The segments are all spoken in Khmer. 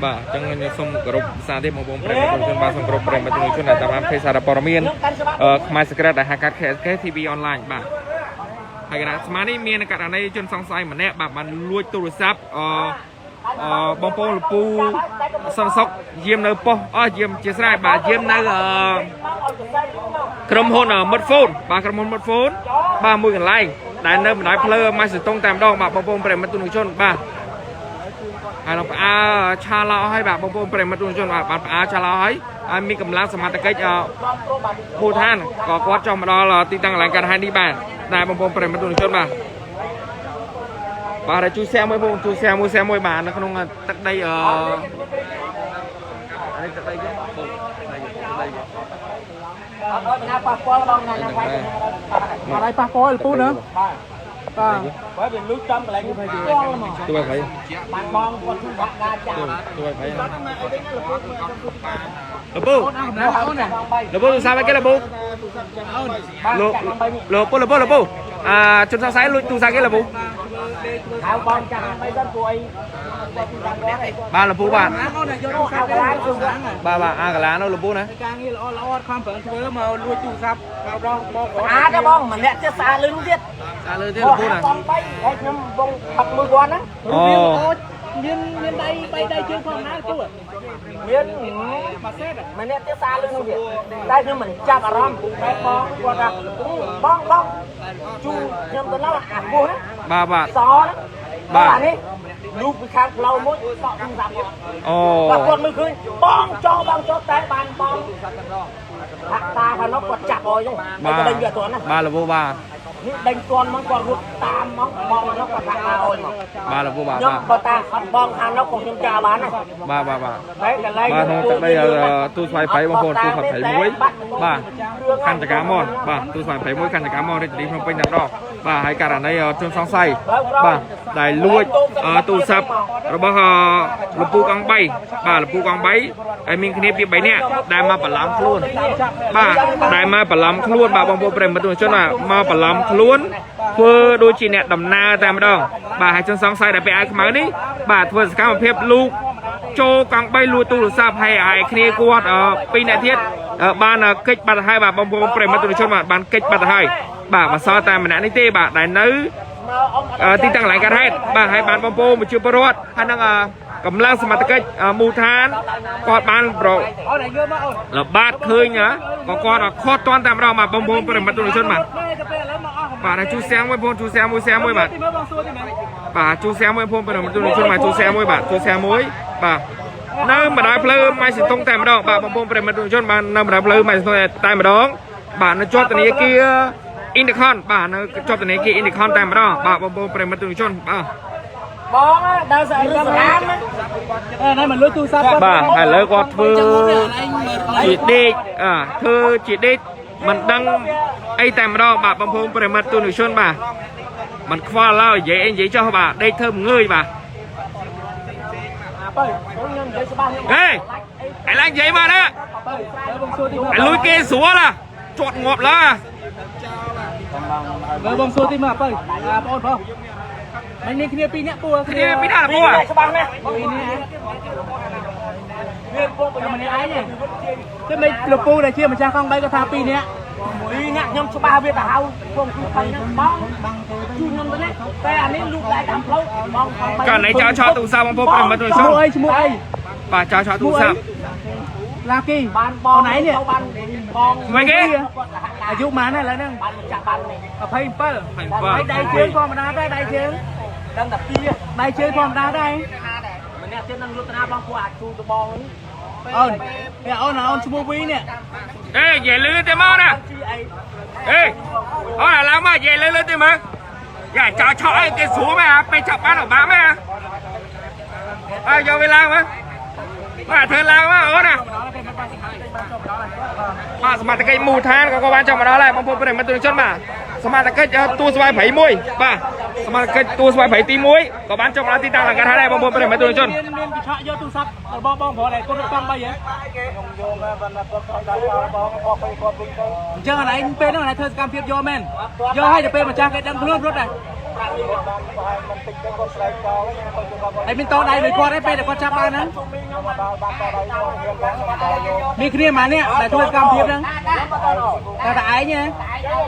បាទអញ្ចឹងខ្ញុំសូមគោរពសារទៀតបងប្អូនប្រិយមិត្តជនបាទសូមគោរពប្រិយមិត្តជនដែលតាមដាន page សារព័ត៌មានខ្មែរ Secret ដែលហៅកាត់ KSK TV Online បាទហើយគណៈស្មាននេះមានករណីជនសង្ស័យម្នាក់បាទបានលួចទូរស័ព្ទអឺអឺបងប្អូនលពូសន្តិសុខយាមនៅប៉ុស្តិ៍អស់យាមជាស្រ័យបាទយាមនៅអឺក្រុមហ៊ុនមិត្តហ្វូនបាទក្រុមហ៊ុនមិត្តហ្វូនបាទមួយកន្លែងដែលនៅបណ្ដោយផ្លូវម៉ាស៊ីតុងតែម្ដងបាទបងប្អូនប្រិយមិត្តជនបាទហើយនឹងផ្អើឆាឡោហើយបាទបងប្អូនប្រិយមិត្តជនបាទបានផ្អើឆាឡោហើយហើយមានកម្លាំងសមត្ថកិច្ចមូលដ្ឋានក៏គាត់ចង់មកដល់ទីតាំងកន្លែងកើតហេតុនេះបាទតែបងប្អូនប្រិយមិត្តជនបាទបាទជួយ share មួយបងជួយ share មួយ share មួយបាទនៅក្នុងទឹកដីអឺនេះទឹកដីគេបងដីដីគេ អត់ឲ្យណាប៉ះពាល់បងណាណាវាយ អត់ឲ្យប៉ះពាល់លពូណា បាទ បាទ បើវាលូចចំកន្លែងនេះផ្ទាល់មក ជួយភ័យ បានបងគាត់ជួយបាក់ដាចាស់ ជួយភ័យលពូ អូនអស់កម្លាំងអូនណា លពូទូរស័ព្ទឲ្យគេលពូ បាទ លោក ចាក់ដើម្បីនេះ លោកពូលពូលពូអាជនសង្ស័យលួចទូរស័ព្ទគេលពូ ហៅបងចាក់ដើម្បីសិនពួកអីគាត់ពីតាមគាត់ឯង បាទលពូបាទ អូនណាយកទូរស័ព្ទគេទូរស័ព្ទ បាទបាទអាកាឡានោះលពូណា ការងារល្អល្អអត់ខំប្រឹងធ្វើមកលួចទូរស័ព្ទមករងបង ស្អាតទេបងម្នាក់ទៀតស្អាតលឿនទៀត ស្អាតលើទៀតលពូណា បងបីហើយខ្ញុំបងផឹកមួយគាត់ណា អូ មានមានដៃបីដៃជើងផងណាពូ មាន មកសេតម្ នាក់ទៀតស្អាតលឿនទៀតតែខ្ញុំមិនចាប់អារម្មណ៍តែបងគាត់ថាបងបងជូខ្ញុំទៅណាអាពោះណា បាទបាទ សណាបាទអានេះលូកពីខាងផ្លូវមួយសក់ទូរស័ព្ទគាត់ អូ បាទគាត់មើលឃើញបងចោបងចោតែបានបងហាក់តាខាងនោះគាត់ចាប់អយហ្នឹង បាទ គាត់ដេញវាអត់ទាន់ណា បាទលពូបាទ នេះដេញទាន់មកគាត់រត់តាមមកបងខាងនោះគាត់ហាក់តាអយមក បាទលពូបាទ ខ្ញុំ បាទ បើតាអត់បងខាងនោះក៏ខ្ញុំចាបានដែរ បាទបាទបាទ តែកន្លែង បាទក្នុងទឹកដីទូស្វាយប្រៃបងប្អូនទូស្វាយប្រៃមួយបាទខណ្ឌតកាមនបាទទូស្វាយប្រៃមួយខណ្ឌតកាមនរាជធានីភ្នំពេញតែម្ដងបាទហើយករណីជនសង្ស័យបាទដែលលួចទូរស័ព្ទរបស់លពូកង់3បាទលពូកង់3ហើយមានគ្នាពី3នាក់ដែលមកបន្លំខ្លួនបាទដែលមកបន្លំខ្លួនបាទបងប្អូនប្រិយមិត្តជនបាទមកបន្លំខ្លួនធ្វើដូចជាអ្នកដំណើរតែម្ដងបាទហើយជនសង្ស័យដែលពាក់អាវខ្មៅនេះបាទធ្វើសកម្មភាពលូក ចូលកង់3លួចទូរស័ព្ទហើយហើយគ្នាគាត់ពីរអ្នកទៀតបានកិច្ចបាត់ហើយបាទបងប្អូនប្រិយមិត្តជនបាទបានកិច្ចបាត់ហើយបាទមិនសល់តែម្នាក់នេះទេបាទដែលនៅទីតាំងកន្លែងកើតហេតុបាទហើយបានបងប្អូនប្រជាពលរដ្ឋហើយនឹងកម្លាំងសមត្ថកិច្ចមូលដ្ឋានគាត់បានប្រ អូនយកមកអូន លបាតឃើញក៏គាត់ខត់តាន់តែម្ដងបាទបងប្អូនប្រិយមិត្តជនបាទ ទៅពេលឥឡូវមកអស់ បាទជួយសៀងមួយបងជួយសៀងមួយសៀងមួយបាទ ទីមើលបងសួរទីមើល បាទជួយសៀងមួយបងប្រិយមិត្តជនបាទជួយសៀងមួយបាទជួយសៀងមួយបាទនៅម្ដាយផ្លូវម៉ៃសិតុងតែម្ដងបាទបងប្អូនប្រិយមិត្តជនបាទនៅម្ដាយផ្លូវម៉ៃសិតុងតែម្ដងបាទនៅជាប់ធនាគារអ៊ីនឌីខនបាទនៅជាប់ធនាគារអ៊ីនឌីខនតែម្ដងបាទបងប្អូនប្រិយមិត្តជនបាទ បងដើរសារឿងរាម អឺណែមកលួចទូរស័ព្ទគាត់ បាទហើយឥឡូវគាត់ធ្វើជាដេកអ่าធ្វើជាដេកមិនដឹងអីតែម្ដងបាទបងប្អូនប្រិយមិត្តជនបាទមិនខ្វល់ឡើយនិយាយអីនិយាយចុះបាទដេកធ្វើមិនងើយបាទ បើខ្ញុំនិយាយច្បាស់ខ្ញុំ ហេឥឡូវនិយាយមកណា បើបងសួរទីមើល ឥឡូវគេស្រួលហ่ะជាប់ងាប់ឡើយ បើបងសួរទីមើលបើអាបងអូនបងមិនមានគ្នាពីរនាក់ពូ គ្នាពីណាពូ ច្បាស់ណាស់ ពីរនាក់ មានពួក តែម្នាក់ឯងទេមិនលពូដែលជាម្ចាស់កង់3គាត់ថាពីរនាក់ ពីរអ្នកខ្ញុំច្បាស់វាទៅហៅពួកគឺខំហ្នឹងបងជួយខ្ញុំទៅណាតែអានេះលូកដែរតាមផ្លូវបងខំបី ករណីចោលឆោតទូរស័ព្ទបងប្អូនប្រិយមិត្ត ឈ្មោះ ជន អីឈ្មោះអី បាទចោលឆោតទូរស័ព្ទ ឡាគី បានបង ណៃនេះ បានបង មិនគេ អាយុប៉ុន្មានហើយឥឡូវហ្នឹង បានចាក់បាននេះ 27ហើយដៃជើងធម្មតាដែរដៃជើង ដឹងតែពីរ ដៃជើងធម្មតាដែរ ម្នាក់ទៀតនឹងយុទ្ធនាបងពួកអាចជួយទៅបងនេះ អូននេះអូនអូនឈ្មោះវីនេះ អេនិយាយលឺទេមកណា ជីអី អេអូនឡើងមកនិយាយលឺលឺទេមកយ៉ាចោលឆោតអីគេស្រួលមែនពេលចាប់បានអបាក់មែនអើយកវាឡើងមកបាទធ្វើឡើងមកអូនណាបាទសមត្ថកិច្ចមូលដ្ឋានក៏បានចាំមកដល់ដែរបងប្អូនប្រិយមិត្តជនបាទសមត្ថកិច្ចទួស្វាយប្រៃមួយបាទសមត្ថកិច្ចទួស្វាយប្រៃទី1ក៏បានចុះមកដល់ទីតាំងលង្កាត់ហើយដែរបងប្អូនប្រិយមិត្តជន មានមានកញ្ឆក់យកទូរស័ព្ទរបស់បងប្រុសដែលគាត់រត់កង់3ហ៎ ខ្ញុំយកមកបានគាត់ខំដល់បងបងទៅគាត់វិញទៅ អញ្ចឹងអនឯងពេលហ្នឹងអនឯងធ្វើសកម្មភាពយកមែនយកឲ្យតែពេលម្ចាស់គេដឹងខ្លួនរត់ដែរ ហើយមានតដៃមួយគាត់ឯងពេលដែលគាត់ចាប់បានហ្នឹងមានគ្នាម៉ានេះដែលធ្វើសកម្មភាពហ្នឹងតែតែឯងហ៎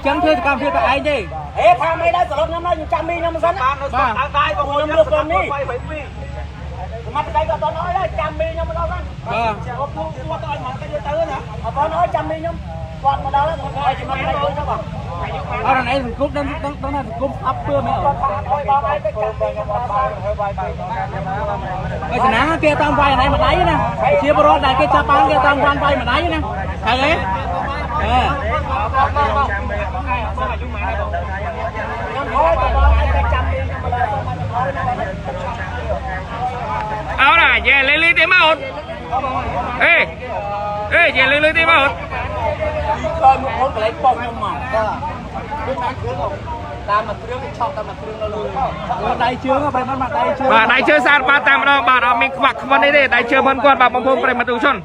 ចឹងធ្វើសកម្មភាពតែឯងទេ ហេថាមិនដែរសរុបខ្ញុំដល់ខ្ញុំចាំមីខ្ញុំសិន បាទ ដៃបងខ្ញុំលើកក្រុមនេះសមត្ថកិច្ចក៏តអើយដែរចាំមីខ្ញុំមកដល់ហ្នឹង បាទ គាត់ពូគាត់ទៅឲ្យមកទៅទៅណាអត់បងអើយចាំមីខ្ញុំគាត់មកដល់ហើយឲ្យសមត្ថកិច្ចទៅបង អត់ណែសង្គមដឹងដឹងដឹងថាសង្គមស្អប់ពឿមែនអត់ គាត់ថាឲ្យបងឲ្យទៅចាំមីខ្ញុំដល់បានហើយបាយបាយ ហើយសំណាងគេតាមវាយណៃម្ដាយណាជាបរិវត្តដែលគេចាប់បានគេតាមវាយម្ដាយណាហើយទេអឺ ខ្ញុំឲ្យទៅបងឲ្យទៅចាំមីខ្ញុំមកដល់ អោណាយេលីលីទេមកអូនអេអេយេលីលីទេមកអូន ឃើញមុខអូនកន្លែងប៉ុងខ្ញុំមកបាទតាមមួយគ្រឿងឆក់តាមមួយគ្រឿងនៅលើ ដៃជើងបែបហ្នឹងមកដៃជើង បាទដៃជើងស្អាតបាទតាមម្ដងបាទអត់មានខ្វាក់ខ្វិនអីទេដៃជើងផងគាត់បាទបងប្អូនប្រិយមិត្តទូជន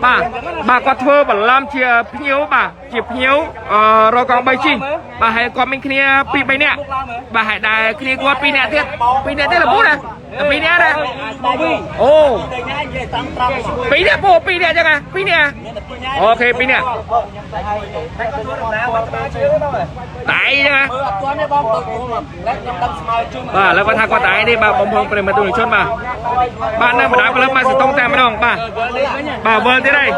បាទបាទគាត់ធ្វើបន្លំជាភ្ញៀវបាទជាភ្ញៀវអឺរកកង់3ជីបាទហើយគាត់មានគ្នា2 3នាក់បាទហើយដែលគ្នាគាត់2នាក់ទៀត2នាក់ទៀតលពូណា2នាក់ណា មកវិញ អូ ទៅញ៉ាយនិយាយតាមត្រង់មួយ 2នាក់ពូ2នាក់ចឹងហ่ะ2នាក់ OK 2នាក់ តែគាត់ធ្វើដំណើរបាត់ក្បាលជើងហ្នឹង ដៃចឹងហ่ะ មើលអត់ទាន់ទេបងទៅគុំលែកខ្ញុំដឹងស្មើជើង បាទឥឡូវគាត់ថាគាត់តែឯងទេបាទបងប្អូនប្រិយមិត្តទូជនបាទបាទនៅបណ្ដាផ្លូវមកសតុងតែម្ដងបាទបាទវិលទៀតហើយ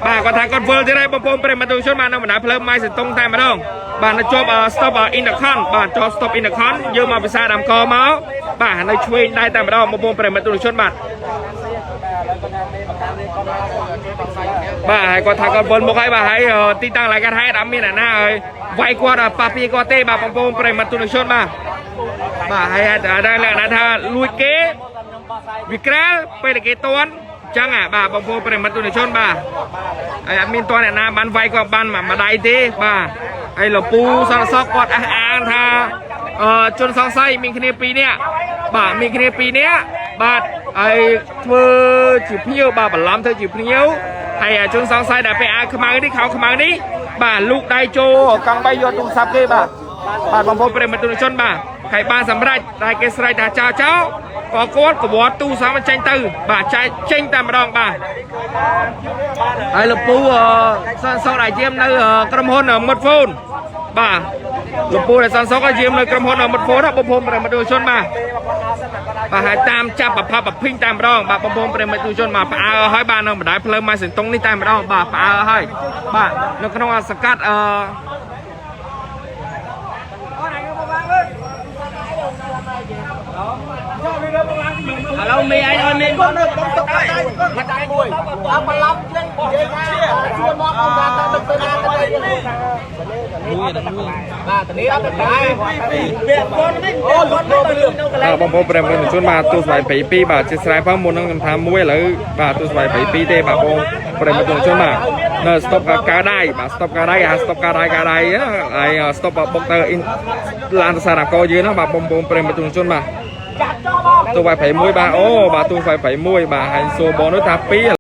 បាទគាត់ថាគាត់វិលទៀតហើយបងប្អូនប្រិយមិត្តទូជនបាទនៅបណ្ដាផ្លូវម៉ៃសតុងតែម្ដងបាទនៅជាប់ stop intercon បាទជាប់ stop intercon យើងមកភាសាដើមកមកបាទនៅឆ្វេងដៃតែម្ដងបងប្អូនប្រិយមិត្តទូជនបាទបាទហើយគាត់ថាគាត់វិលមកហើយបាទហើយទីតាំងឡៃកាត់ហើយអត់មានអ្នកណាហើយវាយគាត់ប៉ះពីគាត់ទេបាទបងប្អូនប្រិយមិត្តទូជនបាទ បាទហើយតែលក្ខណៈថាលួចគេវាក្រាលពេលដែលគេតន់ចឹងអាបាទបងប្អូនប្រិយមិត្តទូនជនបាទហើយអត់មានតន់អ្នកណាបានវាយក៏បានមួយដៃទេបាទហើយលពូសន្តិសុខគាត់អះអាងថាអឺជនសង្ស័យមានគ្នា2នាក់បាទមានគ្នា2នាក់បាទហើយធ្វើជាភ្ញៀវបាទបន្លំធ្វើជាភ្ញៀវហើយអាជនសង្ស័យដែលពាក់អាវខ្មៅនេះខោខ្មៅនេះបាទលូកដៃចូលកង់បីយកទូរស័ព្ទគេបាទ បាទបងប្អូនប្រិយមិត្តទូរជនបាទហើយបានសម្រេចតែគេស្រែកថាចោលចោលក៏គាត់កវត្តទូសំចេញទៅបាទចែកចេញតែម្ដងបាទហើយលោកពូអសន្សុកដែលយាមនៅក្រុមហ៊ុនមិត្តហ្វូនបាទលោកពូដែលសន្សុកយាមនៅក្រុមហ៊ុនមិត្តហ្វូនបងប្អូនប្រិយមិត្តទូរជនបាទបាទហើយតាមចាប់ប្រផាប់ប្រភីងតែម្ដងបាទបងប្អូនប្រិយមិត្តទូរជនបាទផ្អើលហើយបាទនៅបណ្ដោយផ្លូវម៉ាស៊ីនតុងនេះតែម្ដងបាទផ្អើលហើយបាទនៅក្នុងសកាត់អឺ ឥឡូវមីឯងឲ្យមី គាត់នៅបងទឹកដៃមកដៃមួយអត់បន្លំជើងនិយាយថាជួមកអង្គការទៅទៅណាទៅបាទតានេះអត់ទៅដែរពាក់គាត់នេះអូលុតមកលឿន បាទបងប្អូនប្រិយមិត្តជនបាទទូស្វ័យ22បាទជាស្រ័យផងមុននឹងខ្ញុំថាមួយឥឡូវបាទទូស្វ័យ22ទេបាទបងប្រិយមិត្តជនបាទនៅ stop កើដៃបាទ stop កើដៃអា stop កើដៃកើដៃហើយ stop បុកទៅឡានទៅសារកយើងណាបាទបងប្អូនប្រិយមិត្តជនបាទ ចាក់ចោលបង ទូស្វ័យ21បាទអូបាទទូស្វ័យ21បាទហើយសួរបងនោះថា2